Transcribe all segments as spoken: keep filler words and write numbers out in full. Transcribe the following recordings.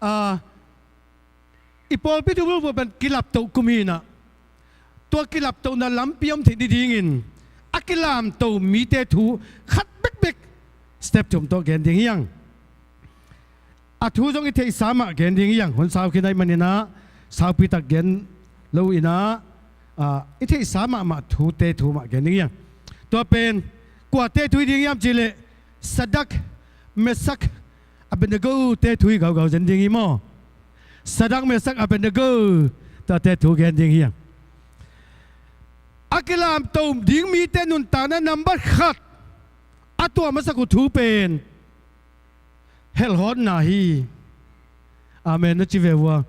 A, i pawlpi thu bulphuh pen kilaptoh kum hi inah, tua kilaptohna lampi om theih ni dingin a kilamto mite thu khat bekbek step thum tawh gen ding hi hang. A thu zong i theihsa mah gen ding hi hang. Hun sau khin ahih maninah saupi tak gen lo inah, a, i theihsa mahmah thute thu mah gen ding hi hang. Tua pen kuate thu hi ding hiam cihleh, Sadak, Mesak, Abednego te thu hi gaugau zen ding hi maw? Sadak, Mesak, Abednego, tuate thu gen ding hi hang. A kilamto ding mite nuntakna nambat khat a tuah masak uh thu pen helhawtna hi. Amen na ci ve ua.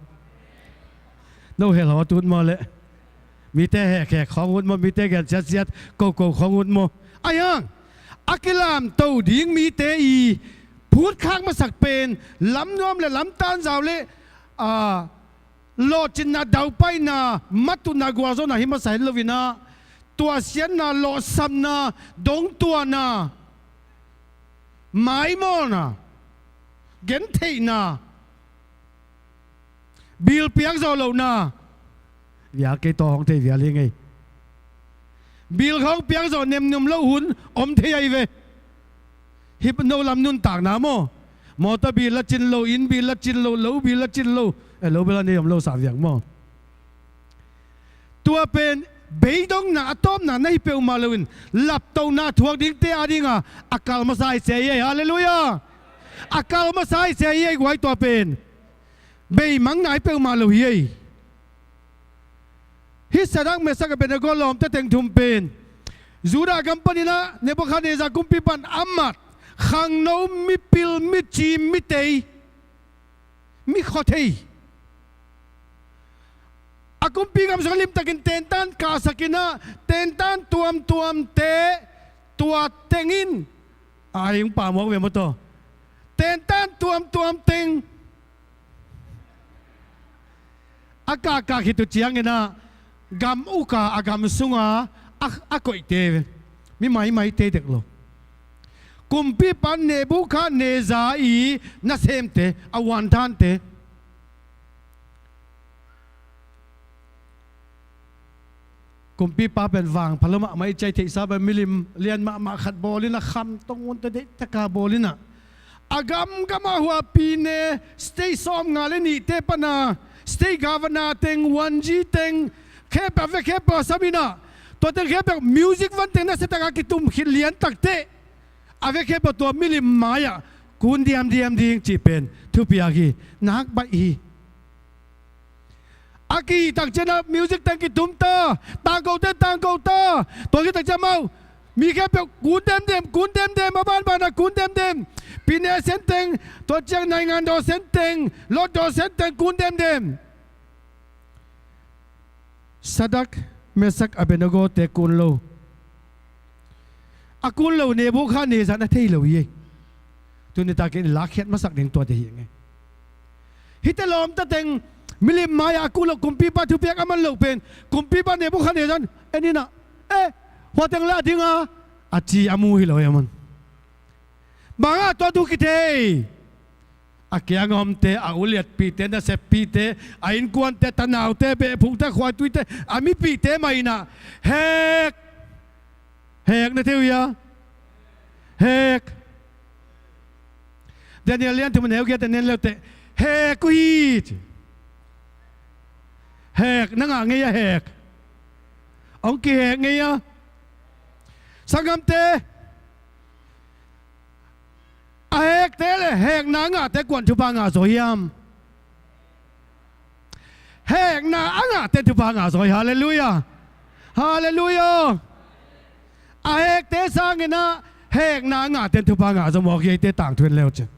No helhawt ut maw leh? Mite hekhek khawng ut maw? Mite gen siatsiat koko khawng ut maw? Ahi hang a kilamto ding mite i phutkhak masak pen lamnuam le lamtanzau le, a, lawhcinna, daupaina, matutna, gualzawhna hi masa hen lo inah, tuasiatna, lawhsamna, dongtuahna, maimawlna, gentheihna, bil piak zawh lohna, vial kei tawh hong thei vial hi ngei. Bil khawng piak zawh nemnum loh hun om thei ahi ve. Hih no lam nuntakna maw? Mawtaw bil la cin lo, inn bil la cin lo, lo bil la cin lo. Eh, lo bil la nei om lo sa viang maw? Tua pen beidongna a tawpna na hi peuhmah loin laptohna thuak dingte a dinga a kal masa hi sia hi ei. Halleluiah. A kal masa hi sia hi ei guai. Tua pen beimangna hi peuhmah lo hi ei. Hih Sadak, Mesak, Abednego lawmte teng thum pen Judah gam paninah Nebukhadnezzar kumpipa in a mat khangno, mipil, micim, mitei, mikhuathei, a kumpi gam sungah limtakin tentan kahsak inah tentan tuamtuamte tua tengin, a, hong pamawk ve maw taw? Tentan tuamtuam teng a kahkah khit uh cianginah gam uka a gam sunga a, a koihte, mi maimaite dek lo, kumpipa Nebukhadnezzar i nasemte, a uanthante. Kumpipa pen vangpha lo mahmah i ci a, i theihsa pen milim lian mahmah khat bawl inah, khamtung unte deihtaka bawl inah, a gamgamah huahpi ne state sawmnga le nihte pana state governor teng, wanji teng, khempeuh a vek khempeuh a sam inah, tua teng khempeuh music van teng nasiataka kitum khit liantakteh a vek khempeuh tua milim mai-ah kun diamdiam ding cih pen thupiak hi. Nak baih hi. A kihihtak cianah music teng kitum ta, tangkote tangko ta. Tua khittak ciah amau mi khempeuh kun demdem, kun demdem, a banbanah kun demdem. Pine sen teng, tua ciang naingan daw sen teng, lot daw sen teng kun demdem. Sadak, Mesak, Abednego te kun lo. A kun lo Nebukhadnezzar na thei lo hi ei. Tuni takin i lakkhiat masak ding tuate hi ngei. Hihte lawmta teng milim mai-ah a kun lo, kumpipa thupiak a man loh pen kumpipa Nebukhadnezzar en inah, eh, hua teng lah dinga a ci a mu hi lo hi a man. Bangah tua thu kithei? A kiang a omte, a uliatpihte, naseppihte, a innkuante, tanaute, behphungte, khuaituite, a mipihte mah inah hek, hek na thei uh hia? Hek. Daniel lian thum a neu giat a nen leuteh hek uh hi ci. Hek na ngah ngei a hek. Hong kihek ngei a. Sanggamte, a hekte le hekna a ngahte kuan thupha ngah zaw hiam? Hekna a ngahte thupha ngah zaw hi. Halleluiah. Halleluiah. A hekte sanginah hekna a ngahte thupha ngah zaw mawk hi eite tangthu en leu cin.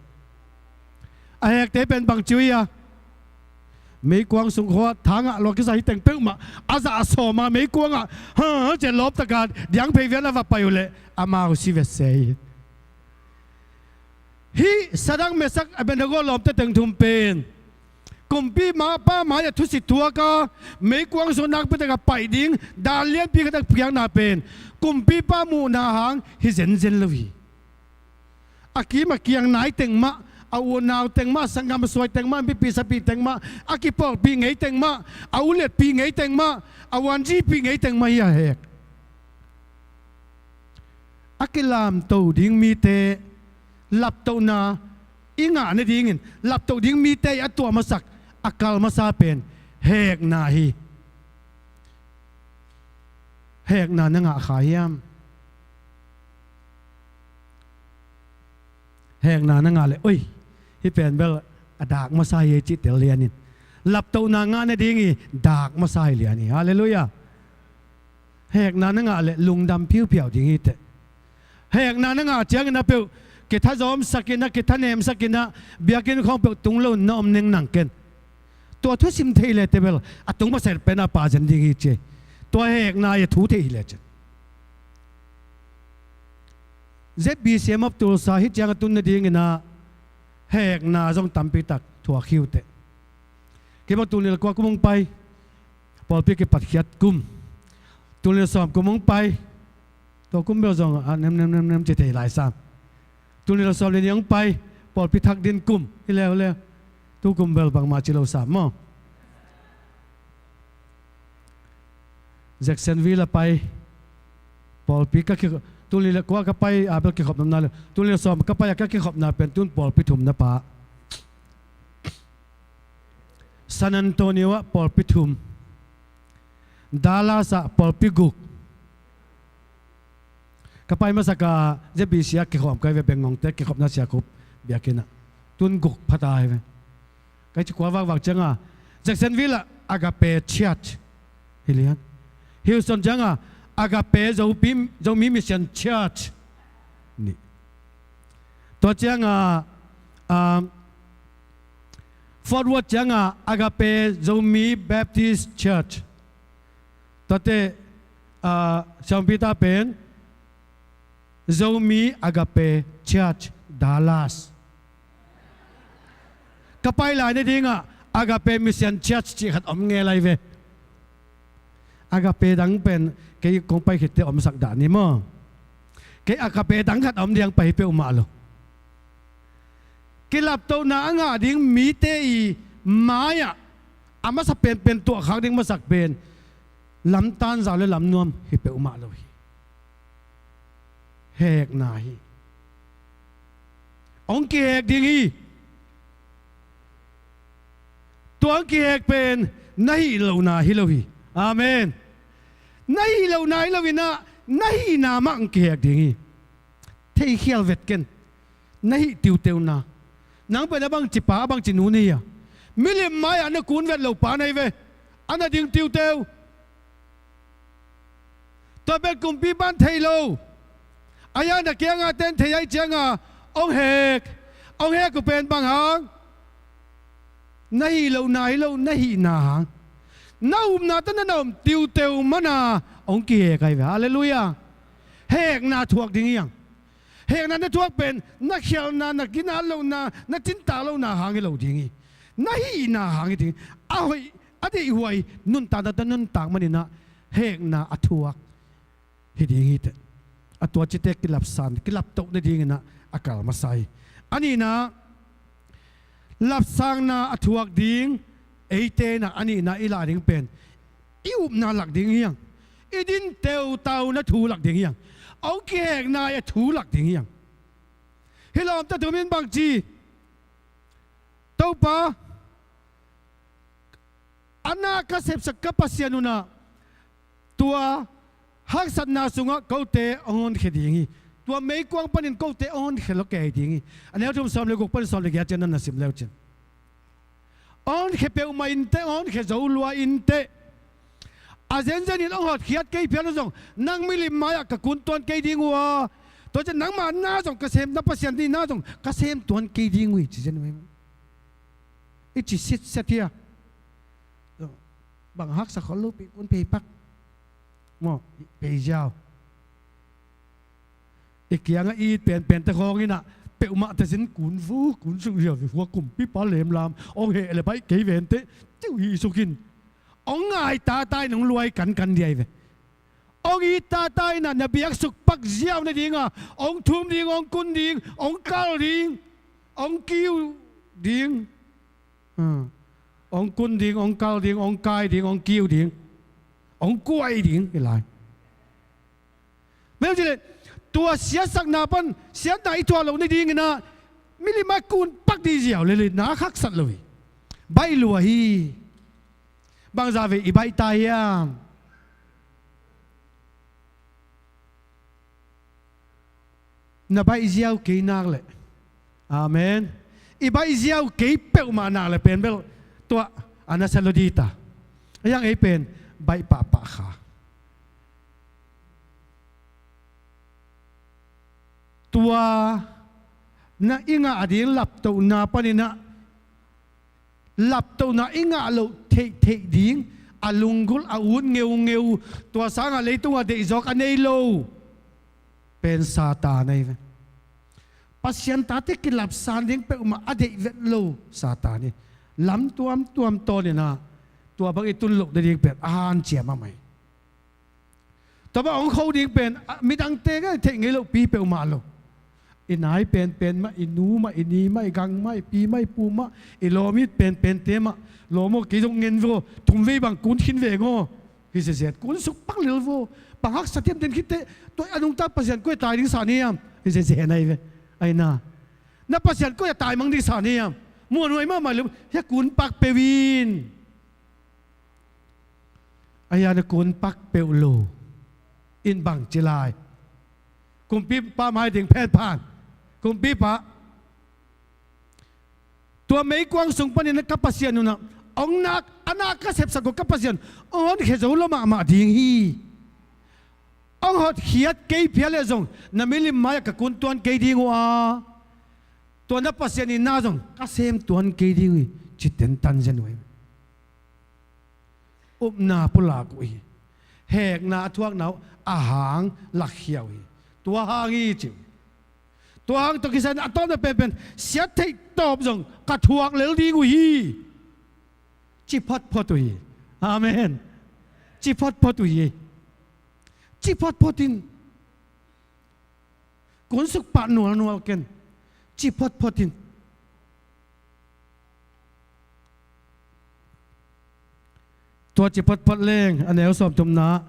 A hekte pen bangci uh hia? Meikuang sung khua thangah lua kisa hi teng peuhmah a zah a sawma meikuangah ha, ha, cian lawptaka diangphei vian a va pai uh leh amau si vese hi. Hih Sadak, Mesak, Abednego lawmte teng thum pen kumpipa mai-ah thusit thuaka meikuang sung nakpi taka paih ding dan lianpi khat a piakna pen kumpipa muhna hang hi zenzen lo hi. A kim a kiang nai teng mah A unau teng mah, sanggam suai teng mah, mipi sapi teng mah, a kipawlpih ngei teng mah, a uletpih ngei teng mah, a uanzipih ngei teng mah hi a hek. A kilamto ding mite, laptohna i ngah nadingin laptoh ding mite i a tuah masak, a kal masa pen hekna hi. Hekna na ngah kha hiam? Hekna na ngah le, oi, hih pen bel a dak masa hi ei cih tel lianin, laptohna ngah nading i dak masa hi lian hi. Halleluiah. Hekna na ngah le lungdam phiuphiau ding hi teh. Hekna na ngah ciangin a peuh kithazawmsak in a, kithanemsak in a, biakinn khawng peuh tung loin na om nengnang ken. Tua thusim thei le teh bel a tung pasal pen a pa zen ding hi ci. Tua hekna i a thu thei hi le cin. Z B C M of Tulsa hih ciang a tun nadingin a hekna zong tampi tak thuak hi uh teh. Kei bang tul nih le kua kum hong pai, pawlpi kipatkhiat kum. Tul nih le sawm kum hong pai, tua kum bel zong a nem nem nem nem ci thei lai sam. Tul nih le sawm le nih hong pai, pawlpi thak din kum hi leuleu. Tu kum bel bangmah ci lo sam maw. Jacksonville a pai, pawlpi ka ki, tul nih le kua ka pai a bel kikhop namna le, tul nih le sawm ka pai a ka kikhopna pen tun pawlpi thum na pha. San Antonio ah pawlpi thum, Dallas ah pawlpi guk. Ka pai masak a Z B C ah kikhawm ka hi ve, Bengngongte kikhopna siakhup biakinn ah. Tun guk pha ta hi ve. Ka hi ci kua vakvak ciang a, Jacksonville ah Agape Church hi lian. Houston ciang a Agape Zomi, Zomi Mission Church nih. Tua ciang a, um, Fort Worth ciang a Agape Zomi Baptist Church. Tuate, ah, siampi ta pen Zomi Agape Church Dallas. Ka pai lai nading ah Agape Mission Church cih khat om ngel lai ve. Agape dang pen kei kong pai khit teh omsak dah ni maw. Kei Agape dang khat om diang pai hi peuhmah lo. Kilaptohna a ngah ding mite i mai-ah a masa penpen tuahkhak ding masak pen lamtanzau le lamnuam hi peuhmah lo hi. Hekna hi. Hong kihek ding hi. Tua hong kihek pen na hih lohna hi lo hi. Amen. Na hih lohna hi lo in ah, na hihna mah hong kihek ding hi. Theikhial vet ken. Na hih tiuteuna. Nang pen a bangci pa, a bangci nu na hi a, milim mai-ah na kun vet lo pa na hi ve. A na ding tiuteu. Tua pen kumpipa'n thei lo. A hia na kiangah ten thei ahih ciangah hong hek. Hong hek uh pen bang hang? Na hih lohna hi lo, na hihna hang. Na upna tawh na na om tiuteu man a hong kihek ahi ve. Halleluiah. Hekna thuak ding hi hang. Hekna na thuak pen na khialhna, na kinat lohna, na cintak lohna hang hi lo ding hi. Na hihna hang hi ding. A hoih, a deihhuai nuntakna tawh nuntak man in ah hekna a thuak hi ding hi teh. A tua cite kilapsan, kilaptoh nadingin ah a kal masa hi. A nihna, lapsangna a thuak ding, eite in ah a nihna i lah ding pen i upna lak ding hi hang. I din teutauna thu lak ding hi hang. Hong kihekna i a thu lak ding hi hang. Hih lawmta thum in bangci, Topa, a na ka sepsak ka Pasian un ah tua haksatna sungah kote hong honkhia ding hi. Tua meikuang panin kote hong honkhia lua kei ding hi. A neu thum sawm le guk panin sawm le giat ciang na na sim leu cin. Hong honkhia peuhmah inteh, hong honkhia zo lua inteh. A zenzen in hong hotkhiat kei phial uh zong, nang milim mai-ah ka kun tuan kei ding uh a, tua ciang nangma na zong ka sem, na Pasian nih na zong ka sem tuan kei ding uh hi ci zen uh hi. I ci sitset hi a. Bang haksa khol lo, pei kun pei pak maw, pei ziau. I kiangah i it penpente khawng in ah peuhmah teh zin kun vuk, kun suk ziau, hua kumpipa lemlam hong heh le baih kei vente, tiu hi suk in. Hong ngai tata in hong luai kankan dia hi ve. Hong it tata in ah na biaksuk pak ziau nading a, hong thum ding, hong kun ding, hong kal ding, Hong kiu ding. Ha. Hong kun ding, hong kal ding, hong kai ding, hong kiu ding, hong kuai ding hi lai. Mel ci le, tua siatsakna pan siatna i thuah loh nadingin ah milim a kun pak ding ziau lel in na haksat lo hi. Baih lua hi. Bangzah vei i baih ta hiam? Na baih ziau kei nak leh. Amen. I baih ziau kei peuhmah nak leh pen bel tua a na sa lo dita. A yang ei pen baih pahpah kha. Tua na i ngah ding laptohna panin ah laptohna i ngah loh theihtheih ding a lunggulh a ut ngeungeu, tua sangah leitungah deihzawk a nei lo pen Satan ahi ve. Pasian tate kilapsan ding peuhmah a deih vet lo Satan hi. Lam tuamtuam tawnin ah tua bang i tun loh nading pen a hanciam mahmah hi. Tua bang hong kho ding pen midangte ngai theih ngei loh pi peuhmah lo. I nai penpen mah, i nu mah, i ni mah, i gang mah, i pi mah, i pu mah, i lawm it penpente mah. Lawm aw, kei zong ngen vaw, thumvei bang kun khin veng aw. Hi zezet, kun suk pak lel vaw. Bang haksa thiam den khitte, tua a nungta Pasian koi a tai ding sa ni hiam? Hi zezet ahi ve. Ahi na, na Pasian koi a tai mang ding sa ni hiam? Muanhuai mahmah lel, hia kun pak peuh in. A hian a kun pak peuh lo in bang ci lai? Kumpipa mai ding phen phan. Kumpipa, tua meikuang sung panin ka Pasian unah hong nak, a nak ka sepsak uh ka Pasian hong honkhia zo lo mahmah ding hi. Hong hotkhiat kei phial leh zong na milim mai-ah ka kun tuan kei ding uh a, tua na Pasian itna zong ka sem tuan kei ding uh hi, ci tentan zen uh hi. Upna pulak uh hi. Hekna a thuakna uh a hang lakkhia uh hi. Tua hang hi ci uh hi. Tua hang tawh kisai a tawpna penpen siat theih tawp zong ka thuak lel ding uh hi, ci photphot uh hi. Amen. Ci photphot uh hi. Ci photphot in. Kunsuk pah nualnual ken, ci photphot in. Tua ci photphot leng a neu sawmthumna.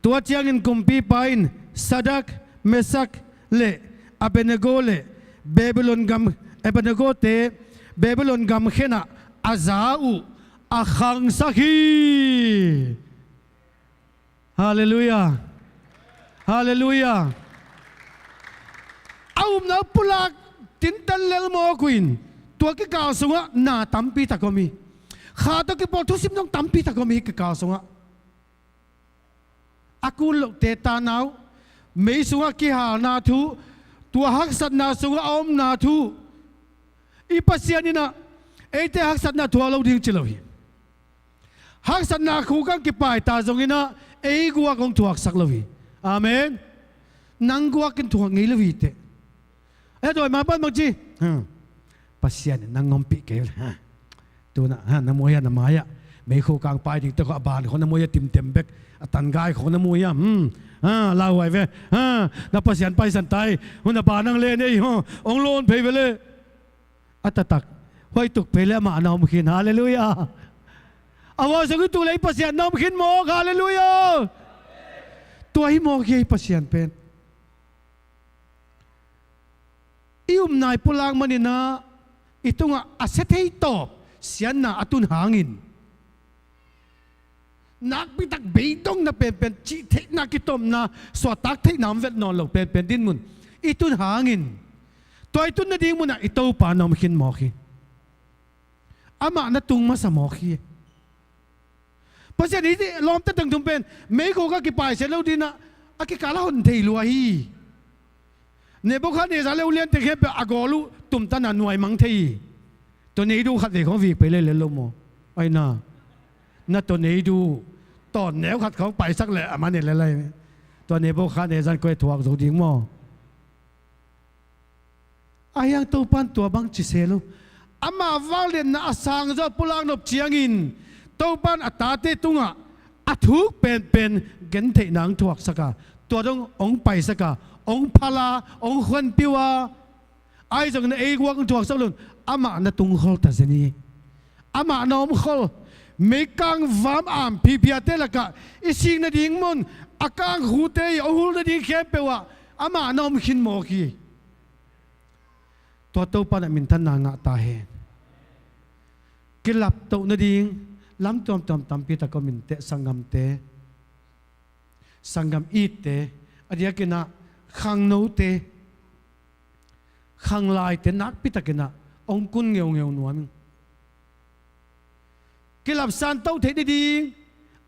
Tua ciangin kumpipa in Sadrach, Meshach le Abednego le Babylon gam, Abednego-te Babylon gam khenah a za uh a khangsak hi. Halleluiah. Halleluiah. A upna uh pulak tintan lel mawk uh in, tua kikal sungah na tampi tak om hi. Kha tawh kipawl thusim zong tampi tak om hi kikal sungah. A kun lohte tana uh, mei sungah kihalna thu, tua haksatna sungah a omna thu, i Pasian inah eite haksatna thuak lo ding ci lo hi. Haksatna khukang kipaita zonginah ei guak hong thuaksak lo hi. Amen. Nang guak in thuak ngei lo hi teh. A dawi ma pan bang ci, ha, Pasian in nang ngompih kei, ha. Tunah, ha, na muai-ah, na mai-ah mei khukang pai ding teh khawh a ban khawh na muai-ah timtem bek, a tangai khawh na muai-ah, hmm, ha, lauhuai ve, ha, na Pasian paisan tai, hun a ban ang le nei, ha, hong lawn phei ve le. A taktak huai tuk phei le amah na om khin. Halleluiah. A huai sung i tuk le i Pasian na om khin mawk. Halleluiah. Tua hi mawk hi ei Pasian pen. I upna i pulak maninah i tungah a sia thei tawp siatna a tun hangin, nakpitak beidongna penpen, cih theihna, kitomna, suahtak theihna om vet nawn lo penpen dinmun i tun hangin, tua i tun nading munah i Topa na om khin mawk hi. Amah na tung masa mawk hi. Pasian i lawmte tengtum pen meikhuk a kipaisia lo dinah a kikal a hon thei lua hi. Nebukhadnezzar le uliante khempeuh a gawl uh tumtana nuaimang thei hi. Tornado khat vei khawng vik pei lel lo maw? Aina, na tornado tawn neu khat khawng paisak leh a man hi lel ahi. Tua Nebukhadnezzar koi thuak zo ding maw? Ahi hang Topan tua bang ci se lo. Ama vangliatna a sangzaw pulak nop ciangin Topan a tate tungah a thuk penpen gentheihna hong thuaksak a, tua dong hong paisak a, hong phal a, hong khuanpih uh a, Ahi zongin a ei guak hong thuaksak lo-in amah na tungkhol ta zen hi. Amah na omkhol. Meikang vam am phiphiate lakah i sik nading mun a kangkhute i a hul nading khempeuh ah amah na om khin mawk hi. Tua Topa in ah minthanna ngah ta hen. Kilaptoh nading lam tuamtuam tampi tak om inteh, sanggamte, sanggam itte, a diakin ah khangnote, khanglaite nakpi takin ah hong kun ngeungeu nuam ing. Kilapsan toh theih nading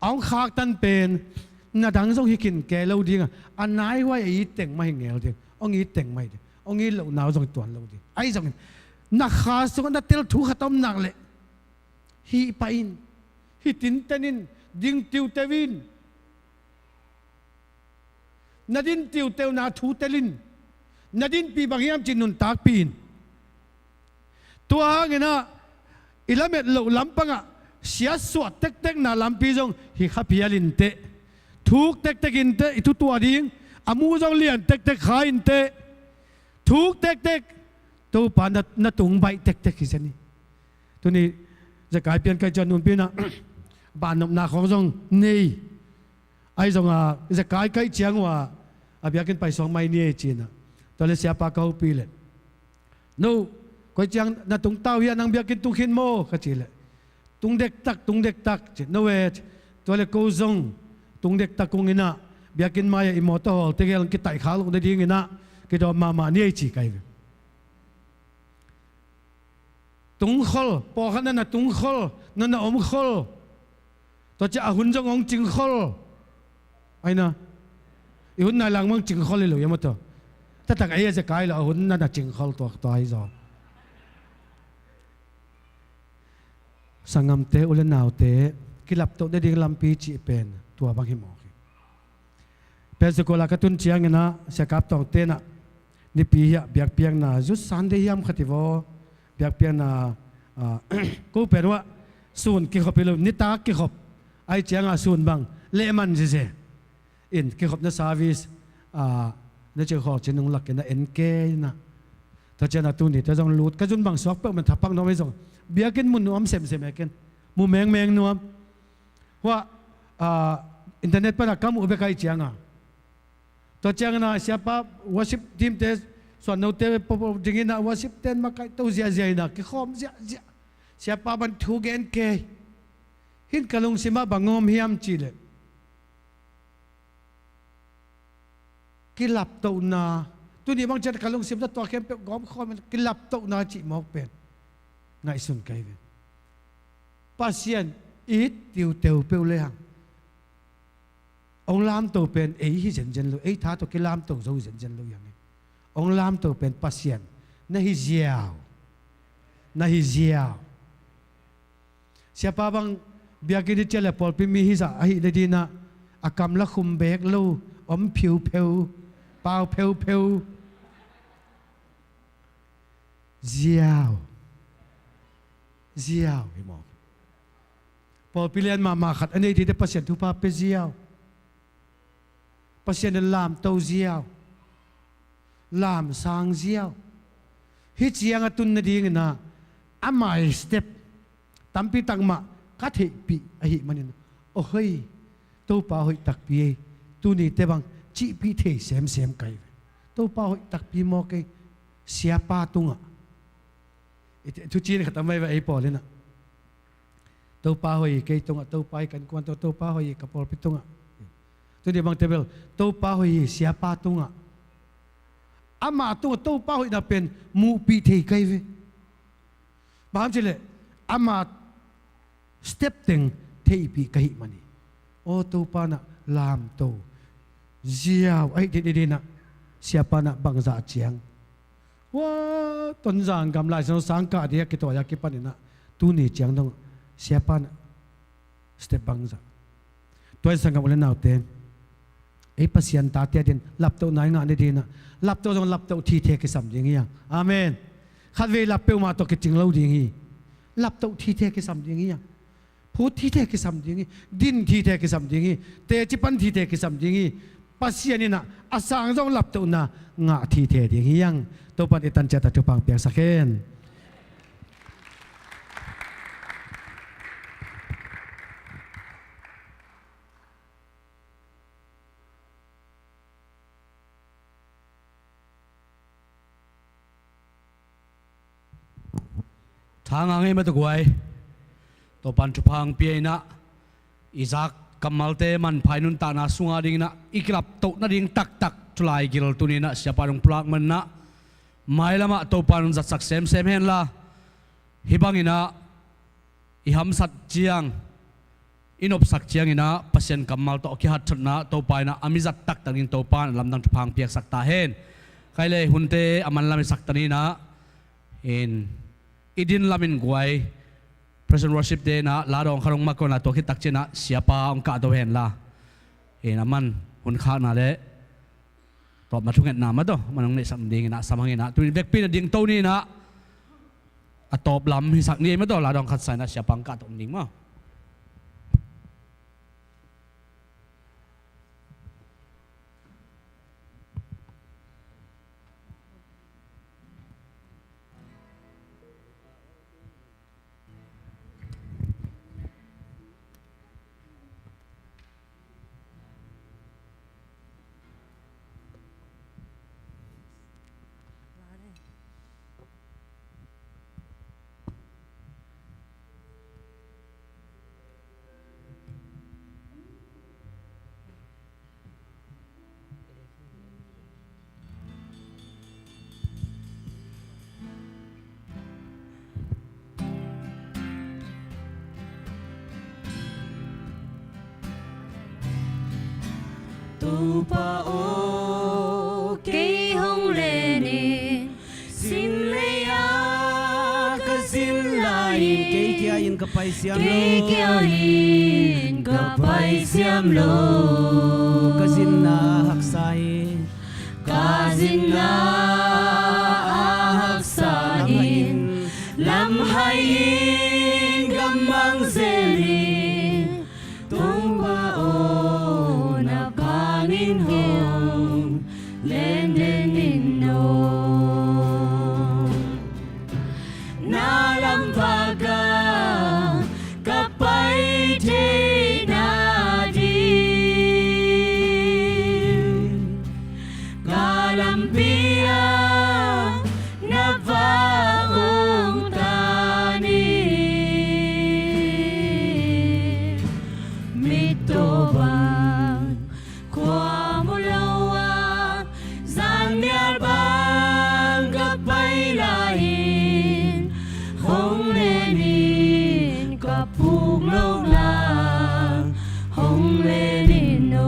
a hong khaktan pen na dang zong hi khin kei lo ding a, a naihuai a it teng mah hi ngel ding, hong it teng mah hi ding, hong it lohna uh zong hi tuan lo ding. Ahi zongin na kha sungah na tel thu khat om nak leh hih pah in, hih tinten in, ding tiuteu in, na din tiuteuna thu tel in, na dinpih bang hiam cih nuntakpih in. Tua hangin ah i lamet loh lampangah siatsuah tektekna lampi zong hi kha phial inteh. Thuk tektek inteh i thu tuah ding, a mu zong lian tektek kha inteh. Thuk tektek, Topa na, na tung baih tektek hi zen hi. Tuni Zekai pian kaih ciang nunpi in ah bannopna khawng zong nei. Ahi zongin Zekai kaih ciang uh ah a biakinn paisuak mai ni ei ci-in ah. Tua leh siapa ka hopih leh, "No, koi ciang na tung ta uh hiam, nang biakinn tung khin maw?" ka cih leh, "Tung dektak, tung dektak," ci. "No e," ci. Tua leh ko zong tung dektak kong in ah biakinn mai-ah i mawtaw hawlte gel kitaih khak loh nadingin ah kidawm mahmah ni ei ci ka hi ve. Tungkhol, pawlkhat na na tungkhol, na na omkhol. Tua ciang a hun zong hong cingkhol. Aina, i hun nai lang mah hong cingkhol hi lo hiam maw tua? Taktak ei a Zekai lo a hun na na cingkhol tua, tua hi zaw. Sanggamte, u le naute, kilaptoh nading lampi cih pen tua bang hi mawk hi. Pensacola ka tun ciangin ah, Sia Kap Tawngte in ah, nipi hiah biakpiakna, Youth Sunday hiam khat hi vaw, biakpiakna, ah, ko pen uah sun kikhop hi lo, nitak kikhop, ahi ciangah sun bang lehman zize in kikhopna service, ah, na cih khawng cin hong lak in ah en kei in ah. Tua ciangah tuni te zong lut ka zun bang suak peuhmah thaphak nuam hi zong, biakinn mu nuam semsem e ken, mu mengmeng nuam. Hua, ah, internet panah ka muh bek ahi cianga. Tua ciangin ah siapa worship team te, suannote popo dingin ah worship ten makaih to ziahziah in ah kikhawm ziahziah. Siapa bang thu gen kei. Hih ka lungsimah bang om hiam cihleh, kilaptohna, tuni bang ciang ka lungsim tawh tua khempeuh gawmkhawm in kilaptohna cih mawk pen ngaihsun ka hi ve. Pasian it tiuteu peuh le hang, hong lamto pen ei hi zenzen lo, ei tha tawh kilamto zo hi zenzen lo hi hang e. Hong lamto pen Pasian na hi ziau. Na hi ziau. Siapa bang biakinn i ciah leh pawlpi mi hizah ahih nadingin ah a kam la khum beek lo, om phiupheu, pau pheupheu. Ziau. Ziau hi mawk. Pawlpi lian mahmah khat a neih dingte Pasian thupha pia ziau. Pasian in lamto ziau, lamsang ziau. Hih ciang a tun nadingin ah a mai step tampi tak mah ka theihpih ahih manin, oh hoi, Topa hoih takpi ei, tunite bang cihpih thei semsem ka hi ve. Topa hoih takpi mawk ei, siapa tungah. I thuciin khat a mai ve ei pawl in ah. Topa hoih hi kei tungah, Topa hi ka innkuan tungah, Topa hoih hi ka pawlpi tungah. Tuni bangte bel Topa hoih hi siapa tungah. Ama tungah Topa hoihna pen muhpih thei ka hi ve. Bang hang hiam cihleh ama step teng theihpih ka hih man hi. Aw Topa in ah lamto ziau ahih nadingin ah siapa in ah bangzah ciang. Hua, Tonzang gam Lai Siangtho sang kah ding a kituak a kipanin ah tuni ciang dong siapa in ah step bangzah. Tua in sanggam u le naute, ei Pasian tate adingin laptohna i ngah nadingin ah, laptoh zong laptoh thithe kisam ding hi hang. Amen. Khatvei lap peuhmah tawh kicing lo ding hi. Laptoh thithe kisam ding hi hang. Phut thithe kisam ding hi. Din thithe kisam ding hi. Teci pan thithe kisam ding hi. Pasian in ah a sang zong laptohna ngah thei thei ding hi hang. Topa'n i tan ciat ah thupha piaksak hen. Thangah ngei mah tawh guai. Topa'n thupha hong pia in ah, i zak kammalte manpha i nuntakna sungah dingin ah i kilaptoh nading taktak thu laigil tuni-in ah siapa hong pulak manin ah, mailamah Topa'n hong zatsak semsem henla, hih bangin ah i hamsat ciang, i nopsak ciangin ah Pasian kammal tawh a kihathotna Topa in ah a mi zat taktak dingin Topa'n a lamdang thupha hong piaksak ta hen. Kei le hunte a manlam i sakta ni-in ah, in, i din lamin guai, praise and worship te in ah la dawng khat hong mak un la, tua khit tak ciangin ah siapa hong kahto henla, in, aman hun khakna le tawpna thungetna mah tawh man hong neihsak dingin ah sam hang in ah, tuni vekpi-in ah dingto ni-in ah, a tawp lam hisak ni ei mah tawh, la dawng khat sa in ah siapa hong kahto ding maw. Topa aw, kei hong len in, sin lei-ah ka zin lai-in, kei kia-in ka pai siam lo. Kei kia-in ka pai siam lo. Ka zinna a haksa hi. Ka zinna a haksa in, lamhai in gammang zel in, Topa aw, na vangin hong len den in aw. Na lam vak ah ka pai theihna ding, ka lampi ah na vang hong tan in. Mittaw bang kua mu lo a, zannial bang ka pai lai-in, hong len in, ka phuk lohna hong len in aw.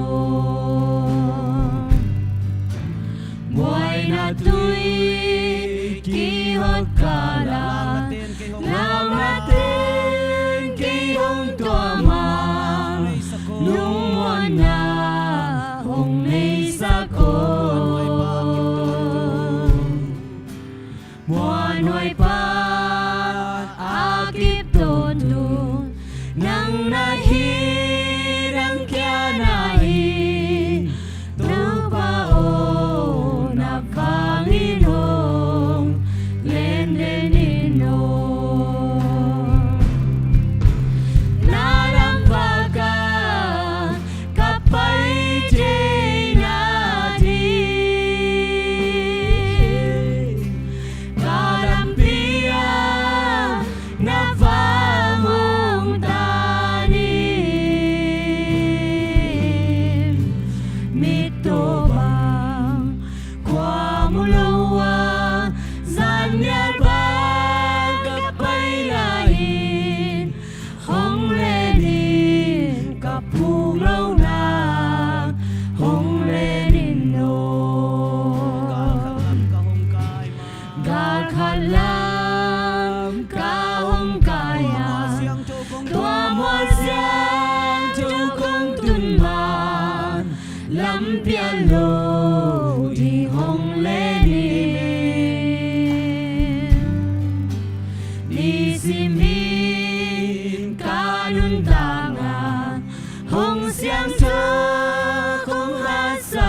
Buaina tui kihot kal ah, lamah ten kei hong tuam a, lungmuanna hong neisak aw. Muanhuai pan a kip tawntung, nang na hih nang kia na hi, Topa aw, na vangin hong len den in aw. Na lam vak ah ka pai theihna ding, ka lampi ah na vang hong tan in. Mittaw bang kua mu lo a, zannial bang ka pai lai-in, hong len in, ka phuk lohna hong len in aw. Gal khat lam ka hong kai a, tua mual siangtho kong tun man, lampial lo ding hong len in. Nisimin ka nuntakna hong siangtho, hong haksa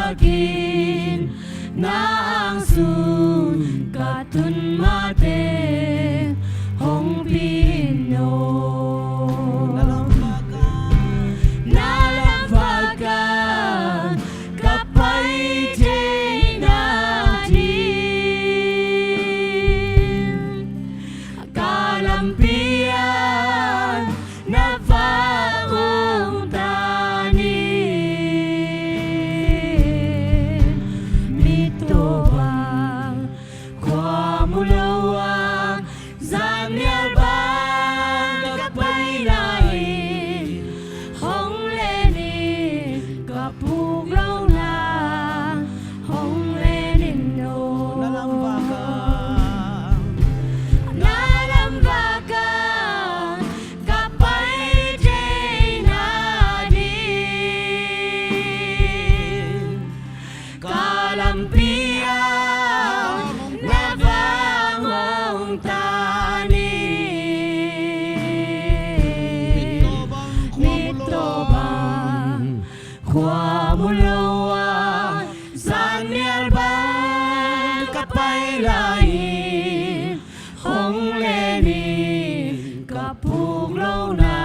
Kua mu lo a zan mial bang ka pai lai in, hong len in ka phuk lo na,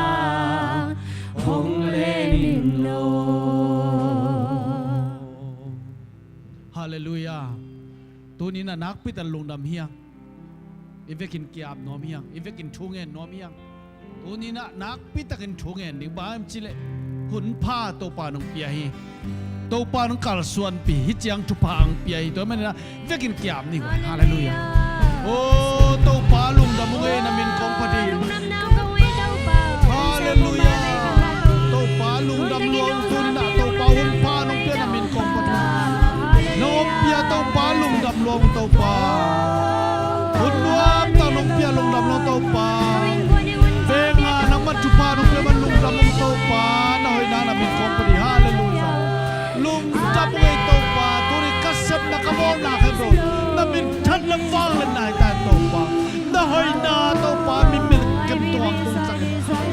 hong len in lo. Halleluiah. Tuni-in a nakpi takin lungdam hi hang. I vekin ki-ap nuam hi hang. I vekin thu ngen nuam hi hang. Tuni-in a nakpi takin thu ngen ding bang hiam cih leh, hun pha Topa nong pia hi. Topa nong kalsuanpih hi, hih ciang thupha hong pia hi. Tua manin a vekin ki-ap ni. Halleluiah. Aw, Topa lungdam ung ei, na min kong phat hi. Halleluiah. Topa lungdam lua ung, tuni-in a Topa hun pha nong pia, na min kong phat hi. Nong ompih a Topa lungdam lua ung Topa. Hun nuam tak nong pia lungdam lua ung Topa. Veng a nangman thupha nong pia man lungdam ung Topa. Na hoihna na min kong phat hi. Halleluiah. Lungdam ung ei Topa. Tuni ka sepna ka bawlna khempeuh na minthanna vangliatna hi ta hen Topa. Na hoihna Topa mi milkem tungah tungsak.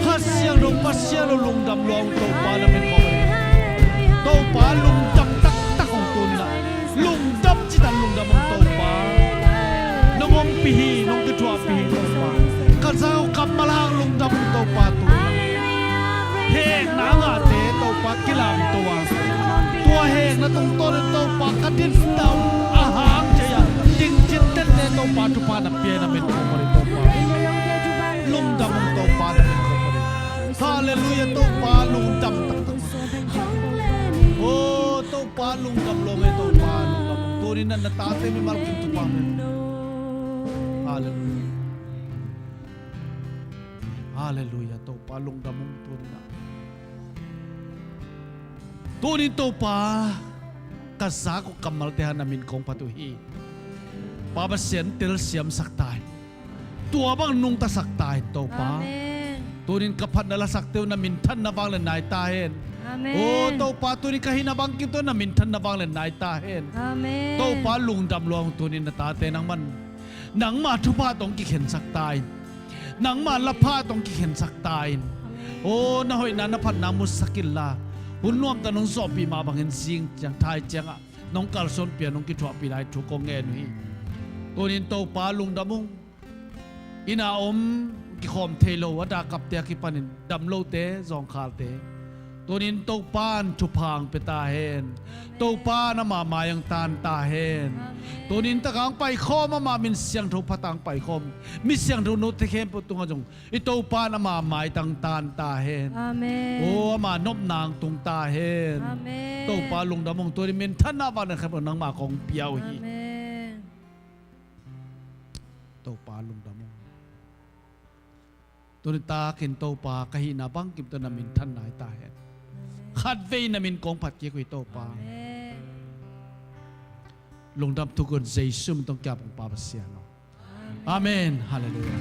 Kha Siangtho Pasian aw lungdam lua ung Topa, na min kong phat hi. Topa lungdam taktak ung tuni-in a. Lungdam citak lungdam ung Topa. Nong ompih hi, nong kithuahpih hi Topa. Ka za uh kammal hang lungdam ung Topa tuni-in a. Hekna a ngahte Topa kilamto a. Tua hekna tungtawn in Topa ka dinna uh a hang thei a. Ding cin tente Topa thupha na pia hi, na min kong phat hi Topa. Lungdam ung Topa, na min kong phat hi. Halleluiah, Topa lungdam taktak. Aw, Topa lungdam lua ung ei Topa, lungdam. Tuni-in a na tate mimal kim thupha hong pia. Halleluiah. Halleluiah, Topa lungdam ung tuni-in a. Tuni-in Topa ka zak uh kammalte hang na min kong phat uh hi. Pa Pasian telsiamsak ta in. Tua bang nungtasak ta in Topa. Amen. Tuni-in ka phatna lasakte uh na minthanna vangliatna hi ta hen. Amen. Aw Topa, tuni-in ka hihna bangkimte uh na minthanna vangliatna hi ta hen. Amen. Topa lungdam lua ung tuni-in na tate nangman. Nangma thupha tawh kikhensak ta in. Nangma lapha tawh kikhensak ta in. Amen. Aw na hoihna na phatna musak inla. Hun nuamtak nong zawhpih mah bangin zing ciang thai ciangah nong kalsuanpih a nong kithuahpih lai thu kong ngen uh hi. Tuni-in Topa lungdam ung. Inn a om kikhawm thei lo a dakapte a kipanin dam lote zawngkhalte tuni-in Topa in thupha hong pia ta hen. Amen. Topa in ama mai hong taan ta hen. Amen. Tuni-in tak hong paikhawm ama min siangtho phat hong paikhawm mi siangtho note khempeuh tungah zong i Topa in ama maitang taan ta hen. Amen. Aw ama nopna hong tung ta hen. Amen. Topa lungdam ung, tuni minthanna vangliatna khempeuh nangma kong pia uh hi. Amen. Topa lungdam ung. Tuni takin Topa ka hihna bangkimte uh na minthanna hi ta hen. Amen. Khatvei na min kong phat kik uh hi Topa. Amen. Lungdam thukun Jesu min tawh kiap ung Pa Pasian aw. Amen. Halleluiah.